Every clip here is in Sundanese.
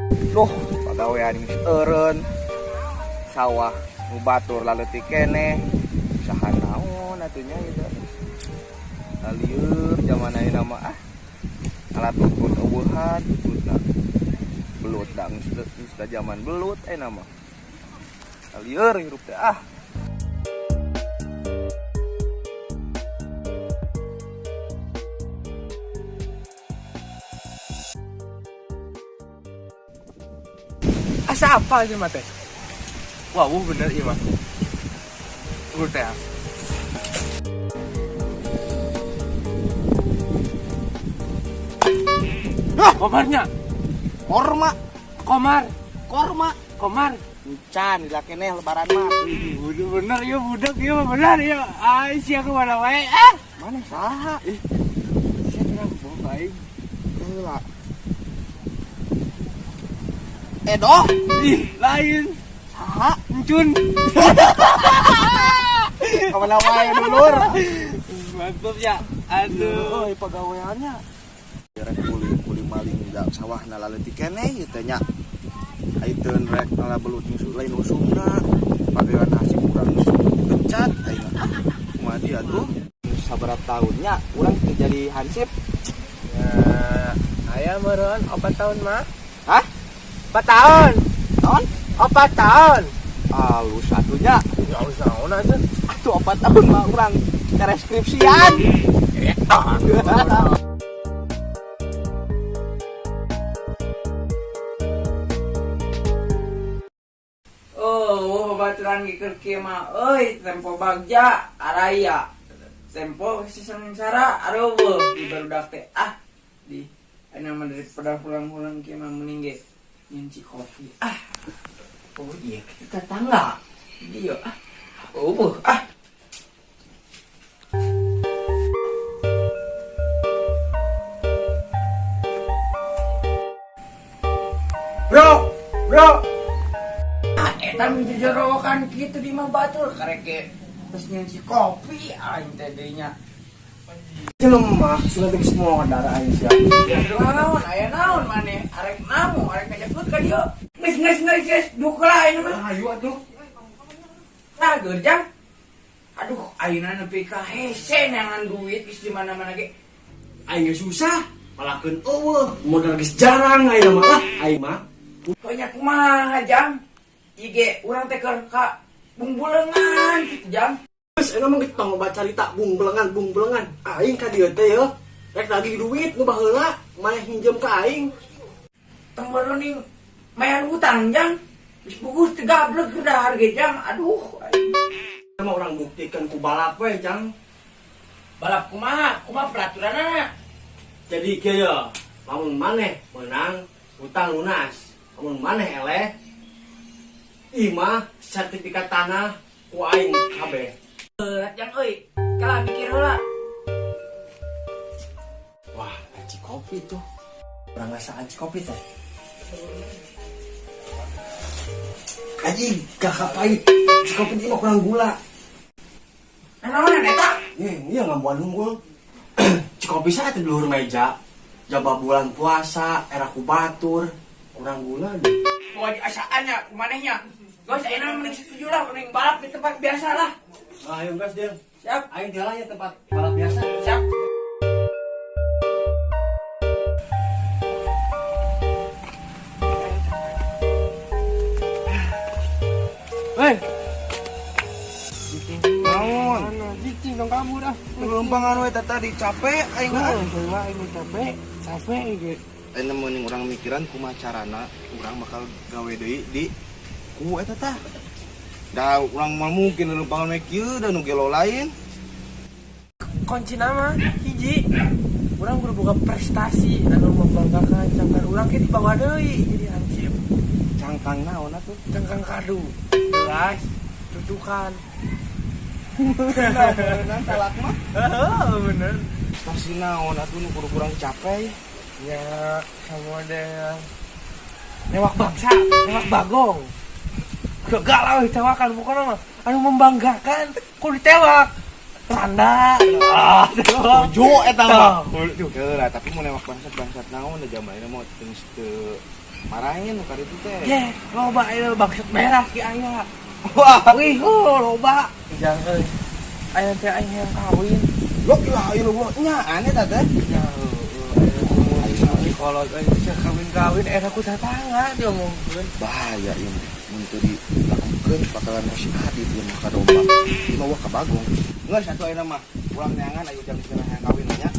Duh, pagawean geus eureun. Sawah nu batur laleutik keneh. Usaha naon atuh nya ieu teh. Lieur zaman ayeuna mah ah. Alat tutut eueuhan tututna. Belut da geus geus da zaman belut ayeuna mah. Lieur hirup teh ah. Asa apa sih mah teh? Wah, wuh, bener iya mah. Udah teh. Hah, Komarnya, korma, komar, korma. Komar. Encan dilakeneh lebaran mah. Udah bener ya budak ya bener ya. Ai sia kemana wae ah. Mana saha? Ih, sia kurang bohong aing. Heula. Edoh, Ih, lain. Saha? Encun. Kamana wae dulur? Mantap ya. Aduh. Euy, pagaweannya. Rek kuli maling da sawahna laleutik keneh ieu teh nya. Aiteun rek ngala belut geus lain usumna. Pagawean hansip urang geus pecat aing. Ah, kumaha dia tuh? Sabaraha tahunnya urang teu jadi hansip? Ya, aya meureun 4 tahun mah. Hah? 4 tahun. Naon? 4 tahun. Alus atunya. Ya alus naon atuh. Atuh 4 tahun mah urang kareskripsian. Oh, babaturan keur kieu mah euy, tempo bagja araya. Tempo sengsara areueuh di barudak teh ah. Di aya mah daripada hulang-hulang kieu mah mending ge nyunci kopi. Ah. Oh iya, kita tetangga. Dia ah. Oh, ah. Bro, bro. Ah, eta nu jejorokan kitu di mah batur karek ge terus nyunci kopi aing teh deui nya. Lemah, sudah geus mau darah aing sia. Naon, aya naon maneh? Arek namu, arek ngajak ka dieu. Geus geus geus geus, duk lah ayeuna mah. Ayo atuh. Nah, gerjang. Aduh, ayeuna nepi ka hese neangan duit geus di mana-mana ge. Aing geus susah, malakeun eueuh, modal geus jarang ayeuna mah lah, aing mah. Banyak kumaha jang. Ieu ge urang teh keur ka bungbulengan kitu jang. Geus ayeuna mah geus tong loba carita bungbelengan bungbelengan. Aing ka dieu teh yeuh, rek nagih duit nu baheula maneh minjem ka aing. Tong baroning mayar utang jang. Geus buguh teu gablek keur dahar ge jang. Aduh, aing. Mah urang buktikan ku balap we, Jang. Balap kumaha? Kumaha peraturanana? Jadi kieu ye, lamun maneh menang utang lunas, lamun maneh eleh imah sertifikat tanah ku aing kabeh. Berat jang euy. Kalah mikir heula. Wah, aci kopi tuh. Urang ngasaan aci kopi teh. Anjing, gak pahit. Aci kopi ini mah kurang gula. Nah, naonan eta? Iya, iya ngambuan unggul. Aci kopi saya di luhur meja. Jaba bulan puasa, era ku batur. Kurang gula deh. Wajib asaannya, kumanehnya. Guys, ayeuna mending setuju lah, mending balap di tempat biasa lah. Ayo gas, Del. Siap. Ayo jalannya tempat balap biasa. Siap. Hei, Naon? cicing dong kamu dah. Lempangan we teh tadi capek aing ah. Heula ini capek, capek ge. Ayeuna meuning urang mikiran kumaha carana urang bakal gawe deui di ku eta tah. Da urang mah mungkin lempangan we kieu da nu gelo lain. Kunci nama hiji. Urang kudu boga prestasi anu membanggakan cangkang urang ke dibawa deui jadi hansip. Cangkang naon atuh? Cangkang kadu. Gelas, cucukan. Beunang talak mah. Heeh, bener. Prestasi naon atuh nu kudu kurang capek. Ya, sama ada newak bangsa, newak bagong. Gagal lah ditewakan pokoknya mah. Anu membanggakan, kudu ditewak. Randa. Ah, tewak. Tujuh eta mah. Tujuh. Heula, tapi mau newak bangsat-bangsat naon da zaman ini mau geus teu Marahin nu kaditu teh. Ye, loba ieu bangsat beras ki aya. Wah, Wih, oh, loba. Jang euy. Aya teh aing hayang kawin. lo lah ieu lo nya aneh ta teh. Ya, heueuh, kolot euy bisa kawin-kawin era ku tatangga diomongkeun. Bahaya ieu mah. Mun teu dilakukeun bakalan ka si Adit ieu mah ka domba. Ieu mah wah ka Bagong. Geus atuh ayeuna mah urang neangan ayo jam istirahat hayang kawin nya.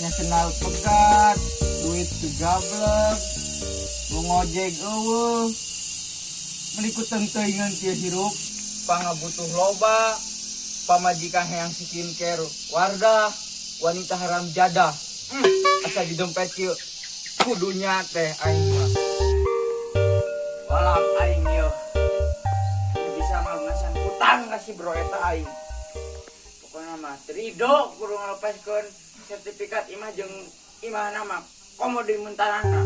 Nasional pegat, duit gablek, mau ngojek eueuh. Melikut teuingan kieu hirup, pangabutuh loba, pamajikan hayang skincare wardah, wanita haram jadah. Asa di dompet kieu kudunya teh aing mah. Balap aing ieu. Teu bisa malunasan hutang ka si bro eta aing. Pokoknya mah terido kudu ngalepaskeun sertifikat imah jeung imahna mah komo deui mun tanahna.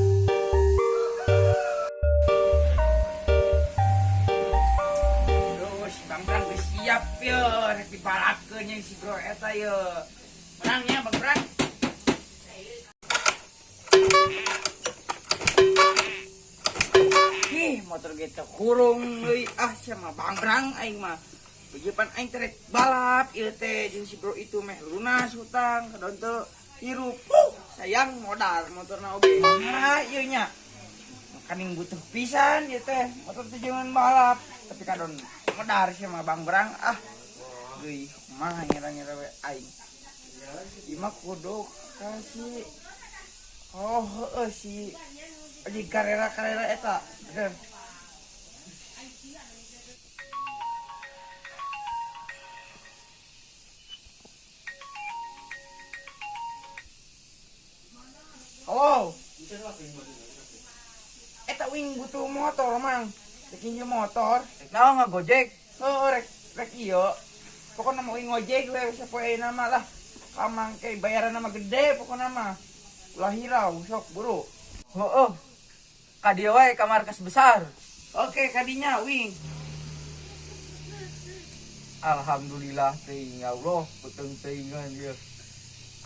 Terus Bang Brang geus siap ye rek dibalapkeun jeung si bro eta ye. Menang nya Bang Brang. Ih, motor ge teu kurung euy. Ah, sama Bang Brang aing mah. Begipan aing teh rek balap ieu teh jeung si bro itu meh lunas hutang kadon teu hirup. Sayang modal motorna oge. Nah, ieu nya. Kaning butuh pisan ieu teh motor teh jangan balap tapi kadon modal sama Bang Brang ah. Euy, kumaha ngira-ngira we aing. Ieu mah kudu ka si oh heueuh si di karera-karera eta. Bener. Halo. Eta wing butuh motor, Mang. Rek injem motor. Rek naon ngagojek? Heuh, rek rek ieu. Pokona mah wing ngojek we sapoe ayeuna mah lah. Kamang ke bayaran mah gede pokona mah. Ulah hirau sok buru. Heueuh. Ka dieu wae ka markas besar. Oke, kadinya wing. Alhamdulillah teuing ya Allah, beuteung teuingan ieu.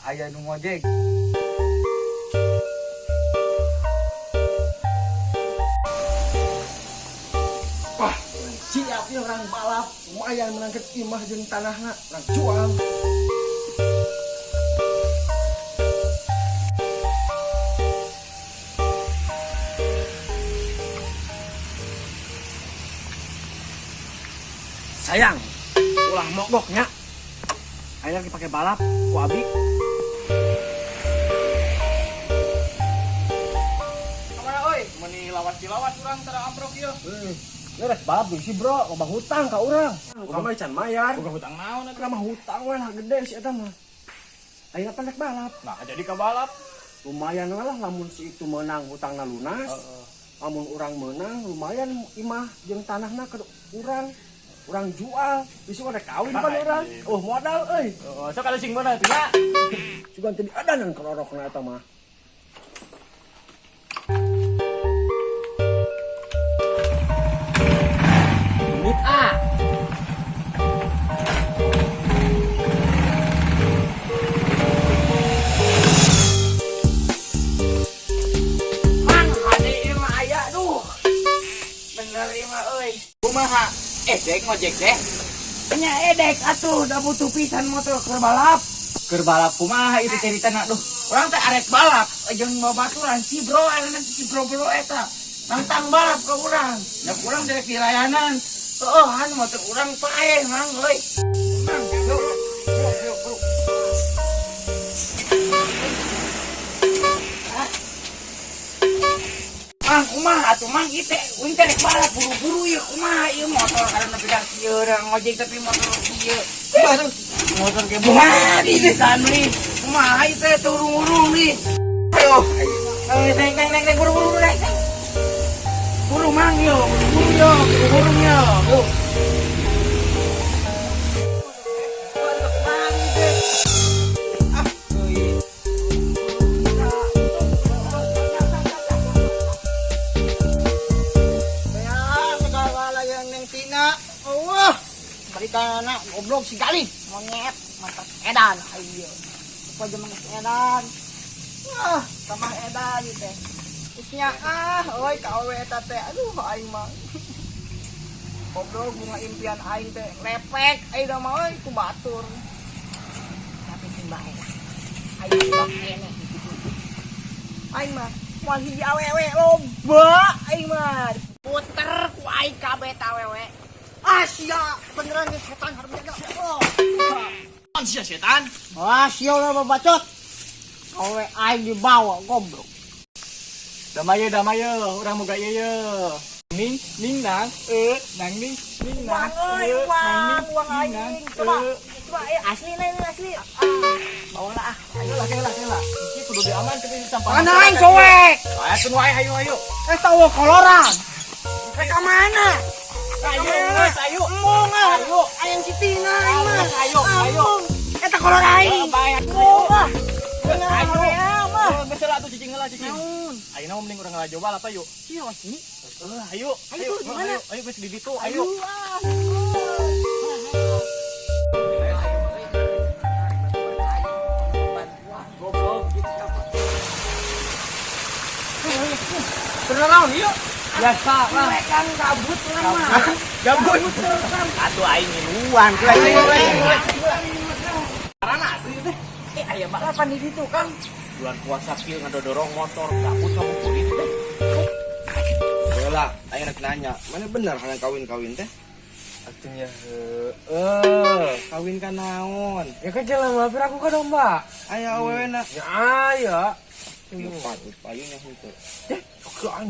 Aya nu ngojek. Wah, siap ya orang balap, lumayan menangkep imah jeung tanahna, orang jual. Sayang, ulah mogoknya. Ayo lagi pakai balap, ku abi. Kamana euy? Meuni lawas-dilawas urang tara amprok ieu. Ini rek balap si bro, loba hutang ka urang. Kamari can mayar. Boga hutang naon atuh? Mah hutang we lah gede si eta mah. Ayeuna pan rek balap. Nah, jadi ka balap. Lumayan we lah lamun si itu menang hutangna lunas. Lamun urang menang lumayan imah jeung tanahna ke urang. Urang jual, besok ada kawin pan urang. Oh, modal euy. Oh, sok kalau sing mana tuh nya? Sugan teu diadanan kerorokna eta mah. Menit ah. Mang, hade ieu mah aya duh. Bener ieu mah euy. Kumaha? Dek ngojek deh. Nya edek atuh, da butuh pisan motor keur balap. Keur balap kumaha itu ceritana duh. Urang teh arek balap jeung babaturan si bro, ayeuna si bro-bro eta. Nantang balap ka urang. Da urang direk dilayanan. Heueuh, han motor urang paeh mang euy. Mang, yuk. Yuk, yuk, bro. Mang, kumaha atuh mang ieu teh uing teh rek balap buru-buru ieu kumaha ieu motor karena nepi ka kieu urang ngojek tapi motor kieu. Baru motor ge kumaha di desan deui. Kumaha ieu teh turung-urung deui. Ayo. Naik naik naik naik buru-buru naik. Buru mang yo, buru-buru yo, buru-buru yo. Yo. Goblok si Galih, monyet, mantap edan ayo. Apa zaman geus edan. Ah, tambah edan ieu teh. Geus nyaah euy ka awewe eta teh. Aduh aing mah. Goblok bunga impian aing teh lepek aing mah euy ku batur. Tapi sing bae lah. Aing budak keneh gitu. Aing mah moal hiji awewe loba aing mah. Puter ku aing kabeh ta awewe. Ah sia, beneran nih setan harus jaga. Oh. Sia setan. Wah, sia lah bacot. Awewe aing dibawa goblok. Damai damai urang moga ieu ye. Ning ning nang e nang ning ning nang. Uang euy, uang, uang aing. Coba, coba asli lah ini asli. Ah, bawa lah ah. Ayo lah kela kela. Iki kudu diaman ke sampah. Mana aing soek? Ayo tun wae ayo ayo. Eh tahu koloran. Rek ka mana? Ayo geus ayo. Embung ah. Ayo. Ayang si Tina aing mah. Ayo ayo. Eta kolor aing. Embung ah. Ayo. Mah. Geus lah atuh cicing heula cicing. Naon? Ayeuna mah mending urang ngalajoba apa yuk? Iya sih. Ayo. Ayo, gimana? Ayo, ayo geus di ditu, ayo. Ayo ah. Bener naon ieu? Biasa lah. Kan kabut lah mah. Gabut. Atuh aing ngiluan. Karena atuh ieu teh. Eh aya balapan di ditu, Kang. Bulan puasa kieu ngadodorong motor gabut ngabuburit teh. Lah, aing rek nanya, mana bener hayang kawin-kawin teh? Atunya heeh. Kawin ka naon? Ya kan jalan mampir aku ka domba. Aya awewe na. Ya aya. Ieu patut payungnya henteu.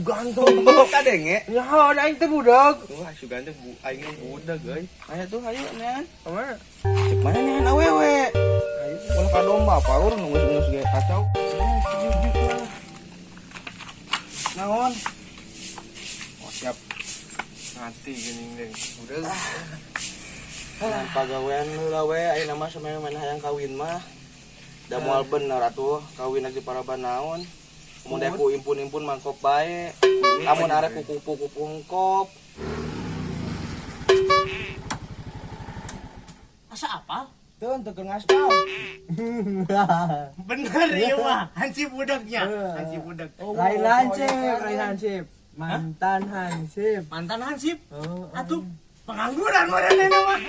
Ganteng. Kadenge. Ya ada aing teh budak. Wah, sugan teh bu aing mah budak euy. Aya tuh ayo nean. Kemana? Cek mana nean awewe? Ayo ulah ka domba paur nu geus ge kacau. Naon? Oh, siap. Mati geuning deh. Budak. Nah, pagawean heula we ayeuna mah sampe mana hayang kawin mah. Da moal bener atuh kawin lagi paraban naon. Mun dek ku impun-impun mangkok bae. Lamun arek ku kupu-kupu hengkop. Asa apa? Teu teu keur ngaspal. Bener ieu mah, hansip budaknya. Hansip budak. Lain hansip, lain hansip. Mantan hansip. Mantan hansip. Atuh pengangguran meureun mah.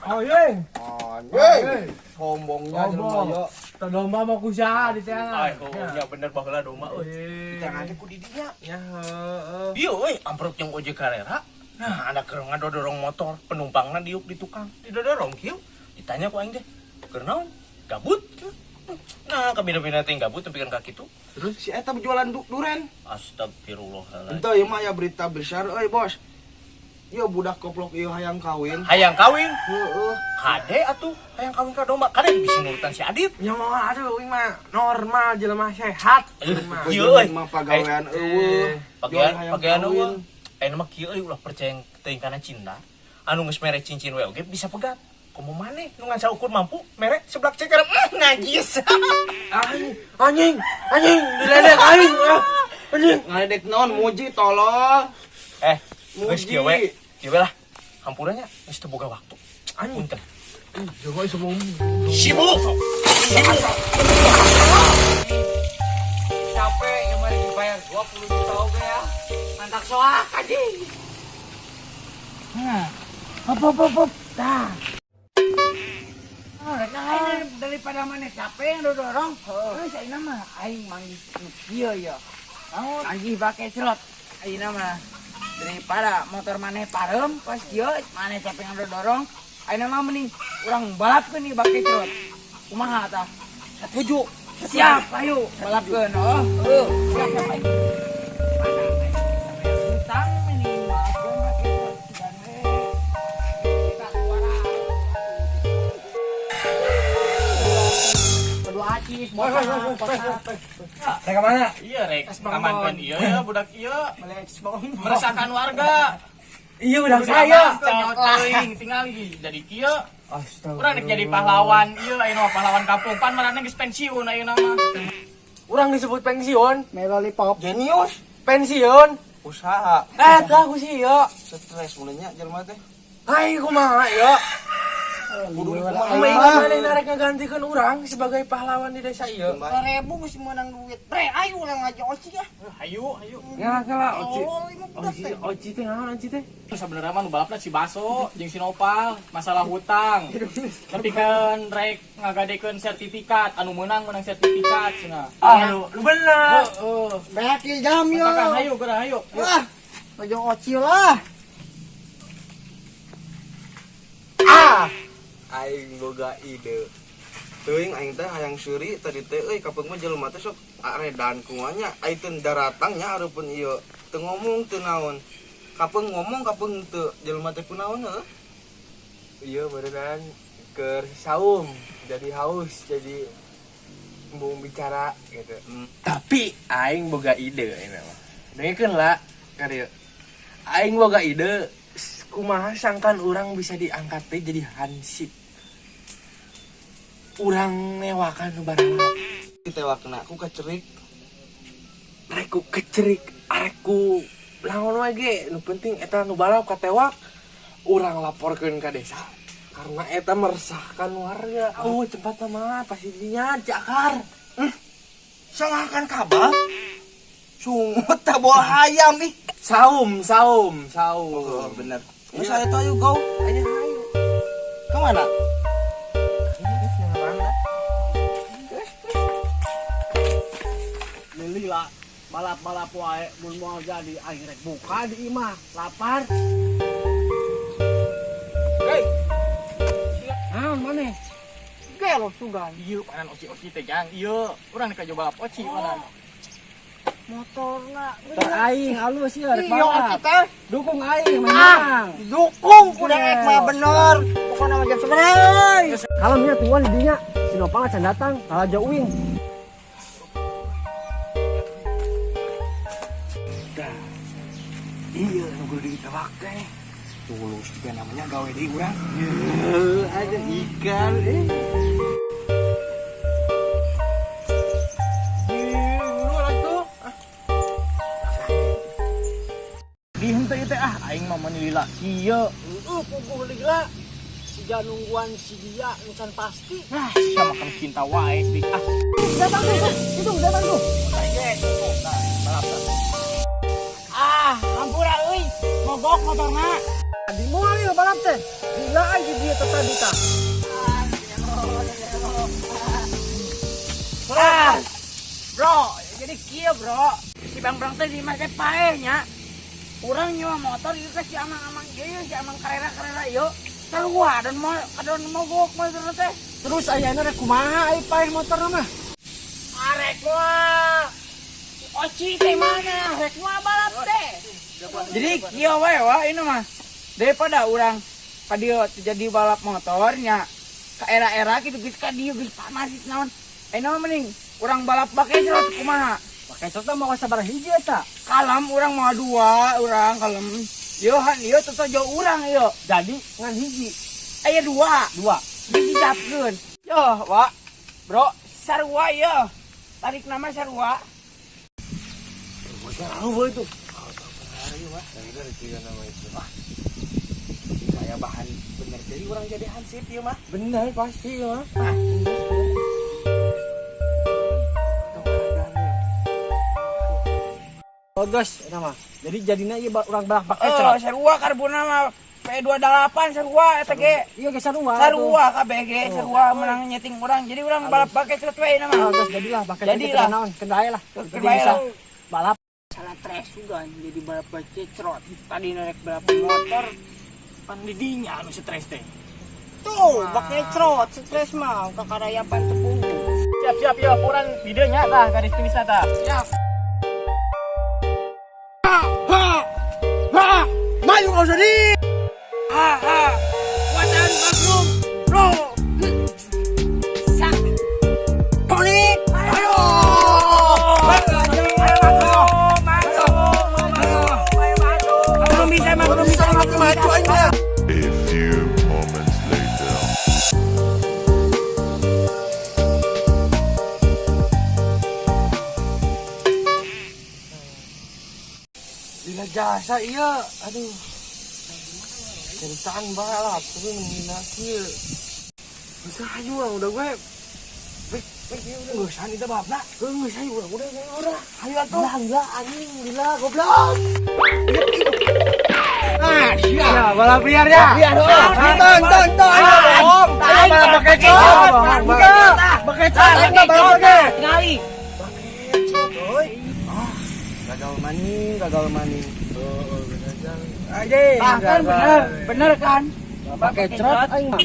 Oh ye. Anjing. Sombongnya jelema Sombong. yo. Teu domba mau ku saha di teangan. Oh, ya bener baheula domba euy. Jangan ku di dinya. Ya heeh. Ieu euy, amprok jeung ojek karera. Nah, anak keur ngadodorong motor, penumpangna diuk di tukang. Didodorong kieu. Ditanya ku aing teh, "Keur naon?" Gabut. Nah, kabina-bina teh gabut nepikeun ka kitu. Terus si eta jualan duren. Astagfirullahaladzim. Ente ieu mah aya berita besar euy, Bos. Ieu budak koplok ieu hayang kawin. Hayang kawin, Heeh. kade atuh hayang kawin ka domba. Kade bisa nurutan si Adit. Ya mau aduh aing mah normal jelema sehat. Ieu euy. Mah pagawean eueuh. Pagean Jual hayang pagean kawin. eueuh. Ayeuna mah kieu euy ulah percaya teuing kana cinta. Anu geus mere cincin we oge bisa pegat. Komo maneh nu ngan saukur mampu mere seblak ceker najis. Anjing, anjing, anjing diledek aing. Ah, anjing. Ngaledek naon muji tolol. Eh, geus kieu we. Muji. Kieu we lah. Hampuranya geus teu boga waktu. Anjing. Punten. Jago sebelum Sibuk. Sibuk. Capek kemarin dibayar 20 juta oge ya. Mantak soak anjing. Nah, hop hop hop hop. Tah. Oh, rek aing daripada maneh capek ngedorong. Heuh, saena mah aing manggih nu kieu ya. Naon manggih bake cerot. Ayeuna mah daripada motor maneh parem pas kieu maneh capek ngedorong. Ayeuna mah mending urang balapkeun ieu bake cerot. Kumaha tah? Setuju. Siap, ayo balapkeun. Oh, heuh, siap siap ayo. Hutang mending balapkeun bake cerot. Dan we kita suara. Kedua acis, Rek ka mana? Iya rek, amankeun ieu ya budak ieu. Meresahkan warga. Iya budak saya. Teuing tingali jadi kieu. Astagfirullah. Urang rek jadi pahlawan ieu ayeuna mah pahlawan kampung pan marana geus pensiun ayeuna mah. Urang disebut pensiun. Melolipop. Jenius. Pensiun. Usaha. Eh, tah aku sih ya. Stres mulanya jelema teh. Hai kumaha ya. Kudu dikumaha. Kumaha maneh narek ngagantikeun urang sebagai pahlawan di desa ieu? 2000 geus meunang duit. Bre, ayo ulang aja Oci ah. Hayu, hayu. Ya kala Oci. Tolol ini budak Oci, teh. Oci teh naon Oci teh? Sebenarnya mah nu balapna si Baso jeung si Nopal masalah hutang. Tapi kan rek ngagadekeun sertifikat anu meunang meunang sertifikat cenah. Ah, lu bener. Heeh. Beak ieu jam yo. Matakan hayu geura hayu. Wah, baju Oci lah. Ah, Aing boga ide. Teuing aing teh hayang seuri tadi teh euy kapeung mah jelema teh sok aredan kumanya ai teu daratang nya hareupeun ieu. Teu ngomong teu naon. Kapeung ngomong kapeung teu jelema teh kunaon heuh. Iya beneran keur saum jadi haus jadi embung bicara gitu. Tapi aing boga ide ini mah. Dengekeun lah karya. Aing boga ide kumaha sangkan urang bisa diangkat teh jadi hansip. Urang newakan nu baralap. Ditewakna ku kecerik. Arek ku kecerik, arek ku lawan wae ge, nu penting eta nu balap katewak urang laporkeun ka desa. Karena eta meresahkan warga. Oh, tempat mah pasti dinya cakar. Salahkan kabal. Sungut tah bola hayam ih. Saum, saum, saum. Oh, bener. Geus aya tuh ayo go. Ayo, ayo. Kemana? Lila balap-balap wae mun moal jadi aing rek buka di imah lapar. Hei, Naon maneh? Gelo sugan. ieu panan oci-oci teh jang. Ieu urang ka coba balap oci panan. Motorna. Motor aing halus ieu rek Iya Oci balap. teh. Dukung aing menang. Dukung kuda rek mah bener. Pokokna mah jam sabaraha. Kalem nya tungguan di dinya. Si Nopal can datang, kalah jauh uing. Iya, nu kudu ditewak teh. Tulus juga namanya gawe deui urang. Ada ikan eh. Di henteu ieu teh ah aing mah meuni lila kieu. Heeh, puguh lila. Siga nungguan si dia nu can pasti. Ah, sia makan cinta wae sih. Ah, Datang tuh, itu datang tuh. Ah, ampura euy, mogok motorna. Di moal ieu balap teh. Lila aing di dieu teh tadi tah. Ah, bro, jadi kieu bro. Si Bang Brang teh di imah teh paeh nya. Urang nyewa motor ieu ke si amang-amang ieu, si amang karera-karera ieu. Sarua dan mau kadon mogok motor teh. Terus ayana rek kumaha ai paeh motorna mah? Arek mah. Si Oci teh mana? Rek mah balap teh. Jadi kieu wae wah ini mah. Daripada urang ka dieu jadi balap motornya ka era-era kitu geus ka dieu geus panas geus naon. Ayeuna mah mending urang balap bake cerot kumaha. Pakai cot mah mau sabaraha hiji eta? Kalem urang mah dua urang kalem. Yo han ieu tetep jauh urang ieu. Jadi ngan hiji, Aya dua. dua. Dijapkeun. Yo, Wak. Bro, sarua ieu. Tarik nama sarua. Jauh itu. Kayak bahan bener jadi orang jadi hansip ieu mah. Bener pasti ya. Oh guys, eta mah. Jadi jadina ieu urang balap bak Eh, cerot. sarua karbona mah P28 sarua eta ge. Iya geus sarua. Sarua kabeh ge, sarua menang nyeting urang. Jadi urang balap bake cerot we na Oh, mah. geus jadilah bakal Jadilah. naon, kendae lah. Kendae Jadi bisa lah. balap. Salah tres sugan jadi balap bake cerot. Tadi narek balap motor. pan di dinya anu stres teh. Tuh, bake cerot, stres mah kakarayapan tepung. Siap-siap ya, urang di dieu nya tah garis finisna tah. Siap. Maju kau sedih. Ha ha. Watan Magnum. Bro. Sa. Tony. Ayo. Belum bisa, belum bisa, Maju aja. A few moments later. Dina jasa iya, aduh. Ceritaan balap tapi menghina kieu. Bisa ayo urang udah gue. Geus itu babna. Geus ayo urang udah udah. Ayo atuh. Gila gila anjing gila goblok. Ah, sia. Ya, balap liar ya. Liar, oh. Ton ton ton ayo bohong. Ayo balap bekecot. Bekecot aing mah balap ge. Tingali. Gagal maning, gagal maning. Anjing. Ah, kan bener, bener kan? Bakecot aing mah.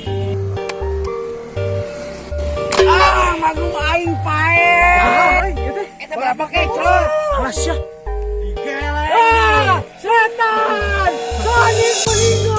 Ah, magung aing pae. Eta berapa kecot? Alas ya. Ah, setan. Sonic meninggal.